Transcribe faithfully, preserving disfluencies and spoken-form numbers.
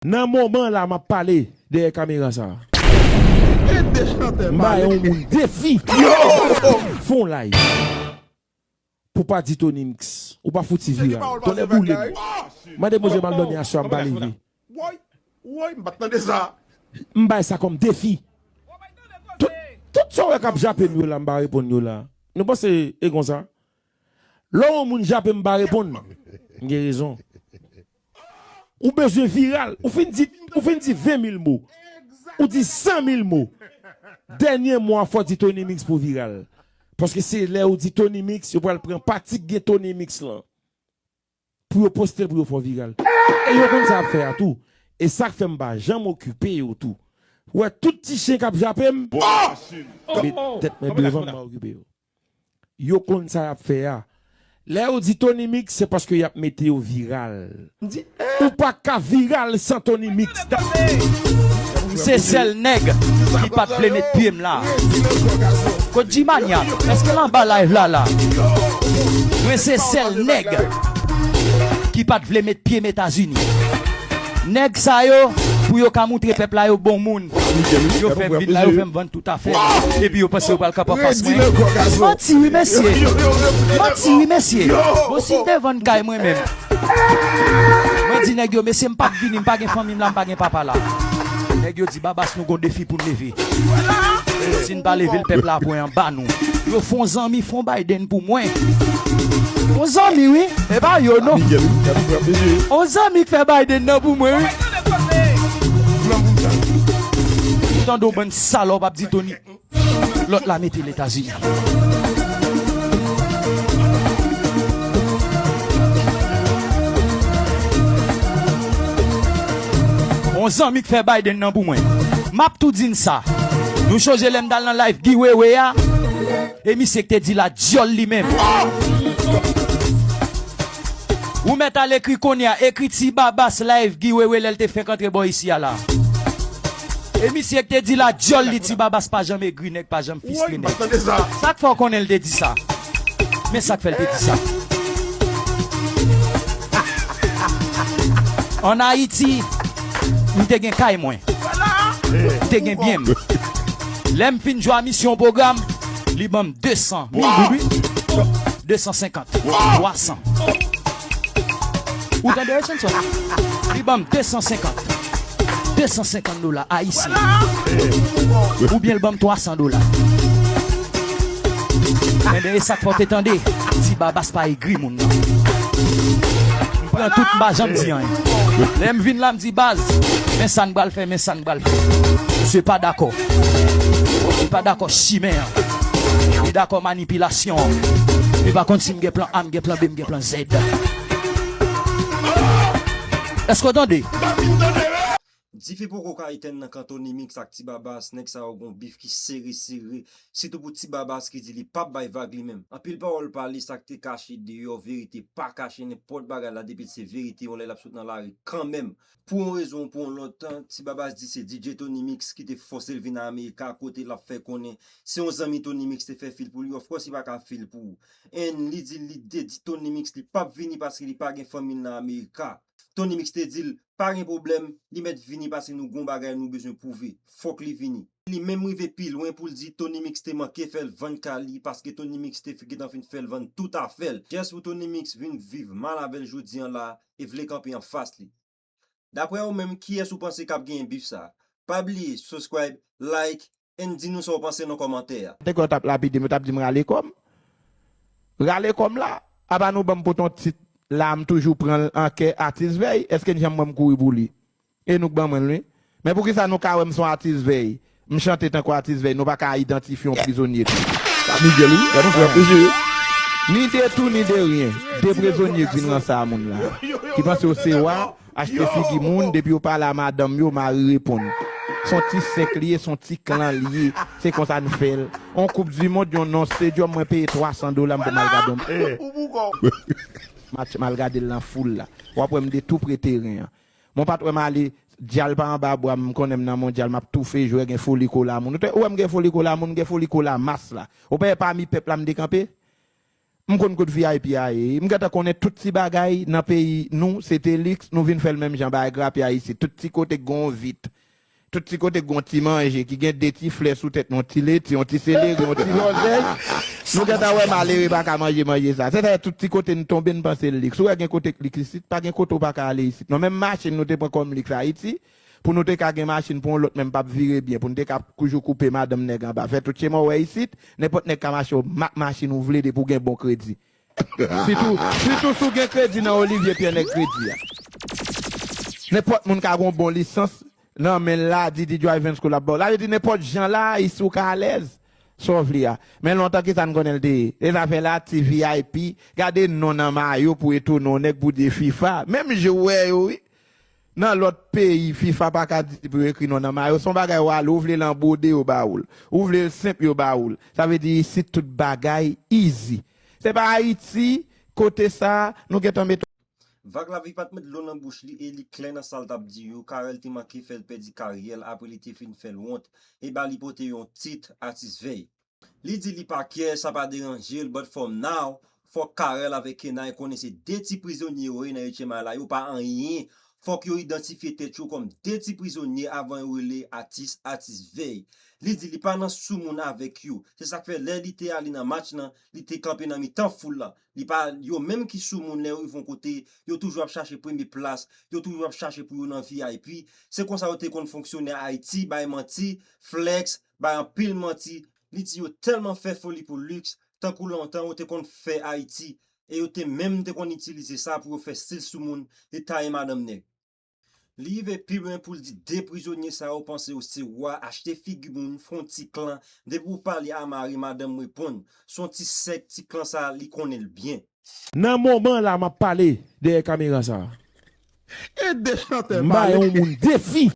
Nan moman la m ap pale dèyè kamera sa a, m ba yon moun defi fè yon live pou pa di Tony Mix ou pa fouti viral. Tonnè boule m. Mande Bondye m al dòmi aswè a, m pa leve. Woy, woy, m pa t tande sa. M bay sa kòm defi. Tout, tout sa w wè k ap jape m yo la, m pa reponn yo la. Nou panse e konsa? Lè yon moun jape m pa reponn, m gen rezon. Ou bezwen viral. Ou fin di, ou fin di ven mil mo. Ou di san mil mo. Dènye mo a fò w di Tony Mix pou viral. Paske se lè ou di Tony Mix, yo pral pran pati k gen Tony Mix lan. Pou yo poste l, pou yo fè w viral. E yo konn sa y ap fè a tou. E sa k fè m pa janm okipe yo tou. Ou wè tout ti chen k ap jape m, met tèt mwen devan m, m pa okipe yo. Yo konn sa y ap fè a. Lè yo di Tony Mix, se paske y ap mete yo viral. Ou pa ka viral san Tony Mix. Mwen se sèl nèg ki pa t vle met pye m la. Kot G-Mania? Èske l anba live la la? Mwen se sèl nèg ki pa t vle met pye m Etazini. Nèg sa yo, pou yo ka moutre pèp la yo bon moun, yo fè m vin la, yo fè m vann tout afè m. Epi yo panse yo pral kanpe anfas mwen. Manti wi mesye. Manti wi mesye. Bon, si m te vann kay mwen menm, mwen di nèg yo, mesye, m p ap vini, m pa gen fanmi m la, m pa gen papa la. Nèg yo di, Babas, nou gon defi pou n leve. Si n pa leve l, pèp la ap wè anba nou. Yo fè yon zanmi, fè yon Biden pou mwen. Yon zanmi wi, e pa yo non. Yon zanmi k fè Biden nan pou mwen wi. Ou tande yon bann salòp ap di Tony, lòt la mete l Etazini. Yon zanmi k fè Biden nan pou mwen. M ap tou di n sa. Nou chonje lè m t al nan live Guy Wewe a? E misye k te di la dyòl li menm. Ou mèt al ekri kounye a, ekri Ti Babas live Guy Wewe lè l te fenk antre bò isi a la. E misye k te di la dyòl li, Ti Babas pa janm egri, nèg pa janm fistre nèg. Sa k fè w konnen l te di sa? Men sa k fè l te di sa. Ann Ayiti, m te gen kay mwen. M te gen byen m. Lè m fin jwe a misyon pwogram, li ban m de san, mil goud wi. De san senkant, twa san. Ou tande Richardson? Li ban m de san senkant. De san senkant dola ayisyen. Oubyen l ban m twa san dola. Enben, e sa k fè w te tande, Ti Babas pa egri moun nan. M pran tout, m pa janm di anyen. Lè m vin la, m di, baz, men sa n pral fè, men sa n pral fè. Misye pa dakò. Li pa dakò chimè an. Li dakò manipilasyon an. Li pa konn si m gen plan A, m gen plan B, m gen plan Z. Èske w tande? Dife poko ka etèn nan kan Tony Mix ak Ti Babas, nèg sa yo gon bif ki sere sere, sitou pou Ti Babas ki di li p ap bay vag li menm. Anpil pawòl pale, sa k te kache deyò, verite pa kache, nenpòt bagay la, depi l se verite, yon lè l ap sot nan lari kanmenm. Pou yon rezon ou pou yon lòt, Ti Babas di se D J Tony Mix ki te fòse l vin Amerika, kote l ap fè konnen se yon zanmi Tony Mix te fè fil pou li, of course li pa ka fil pou ou. And li di li te di Tony Mix li p ap vini paske li pa gen fanmi l nan Amerika. Tony Mix te di l, pa gen pwoblèm, li mèt vini paske nou gon bagay nou bezwen pwouve. Fòk li vini. Li menm rive pi lwen pou l di Tony Mix te manke fè l vann kay li paske Tony Mix te fi- gentan fin fè l vann tout afè l. Just pou Tony Mix vin viv mal avè l jodi an la e vle kanpe anfas li. Daprè ou menm, kiyès ou panse k ap genyen bif sa? Pa bliye subscribe, like, and di nou sa w panse nan kòmantè a. Te kwè yo t ap lapide m, yo t ap di m rale kò m. Rale kò m la. Apa nou ban m pote yon tit la, m toujou pran l an kè atis vèy. Èske n janm wè m kouri pou li? E nou k ban mwen l wi. Men poukisa nou ka wè m se yon atis vèy, m chante tankou atis vèy, nou pa ka idantifye yon prizonye tou? Sa Miguel wi, gade yon frè prizonye. Ni de tou ni de ryen. De prizonye k vin ranse a moun la. Ki panse yo se wa, achte figi moun, depi yo pale a madanm yo, mari reponn. Se yon ti sèk li ye, se yon ti klan li ye. Se konsa n fè l. On koup di mond, yon non stadium, mwen peye twa san dola, m pou m al gade yon match, m al gade l nan foul la. W ap wè m de tou pre teren an. Mwen pa t wè m ale, dyal pa anba bwa m, m konnen m nan mondyal, m ap toufe jwè, gen foli kola moun. Ou te, ou wè m gen foli kola moun, m gen foli kola mas la. Ou pa wè pami pèp la m dekanpe? M konn kot V I P a ye. M gentan konnen tout ti bagay nan peyi nou, se te liks, nou vin fè l menm jan bay grapya isit. Tout ti kote k gon vit. Tout ti kote k gon ti manje, ki gen de ti flè sou tèt, yon ti leti, yon ti seleri, yon ti lòzèy. Nou gentan wè malere pa ka manje manje sa. Sètadi tout ti kote n tonbe, n panse l liks. Ou wè gen kote k liks isit, pa gen kote w pa ka ale isit. Non, menm machin nou te pran kòm liks Ayiti, pou nou te ka gen machin pou yon lòt menm p ap vire byen, pou n te ka toujou koupe madanm nèg anba. Fè tout chemen w wè isit, nenpòt nèg ka mache w mak machin ou vle depi w gen bon kredi. Sitou, sitou si w gen kredi nan Olivier Pierre nèg kredi a. Nenpòt moun ka gon bon lisans nan men l la, di di driving school ap ba w. Sa vle di nenpòt jan la, isi w ka alèz. Sa w vle a. Men lontan ki sa n konnen l te ye. E zafè la, ti V I P, gade non nan mayo pou etone w nèg pou di FIFA. Menm je w wè yo, wi. Nan lòt peyi, FIFA pa ka di pou yo ekri non nan mayo. Se yon bagay w ale, ou vle l an bwode, yo ba ou l. Ou vle l senp, yo ba ou l. Sa vle di isit tout bagay easy. Se pa Ayiti, kote sa, nou gentan met. Vag Lavi pa t met dlo nan bouch li e li klè nan sa l t ap di yo. Carel te manke fè l pèdi karyè l apre li te fin fè l wont. E ba li pote yon tit atis vèy. Li di li pa care, sa pa deranje l, but for now, fòk Carel avèk Kenay konnen se de ti prizonye yo ye nan H M I la, yo pa anyen. Fòk yo idantifye tèt yo kòm de ti prizonye avan yo rele atis, atis vèy. Li di li pa nan soumoun avèk yo. Se sa k fè lè li te ale nan match lan, li te kanpe nan mitan foul la. Li pa yo menm ki soumoun lè yo rive yon kote, yo toujou ap chache premye plas, yo toujou ap chache pou yo nan V I P. Se konsa yo te konn fonksyone Ayiti, bay manti, flex, bay anpil manti. Li di yo tèlman fè foli pou liks, tankou lontan yo te konn fè Ayiti, e yo te menm te konn itilize sa pou yo fè stil sou moun e taye madanm nèg. Li rive pi lwen pou l di de prizonye sa yo panse yo se wa, achte figi moun, fè yon ti klan, depi w pale a mari madanm reponn, se yon ti sèk ti klan sa li konnen l byen. Nan moman la m ap pale dèyè kamera sa. E de chantè M bay pale. Yon moun defi.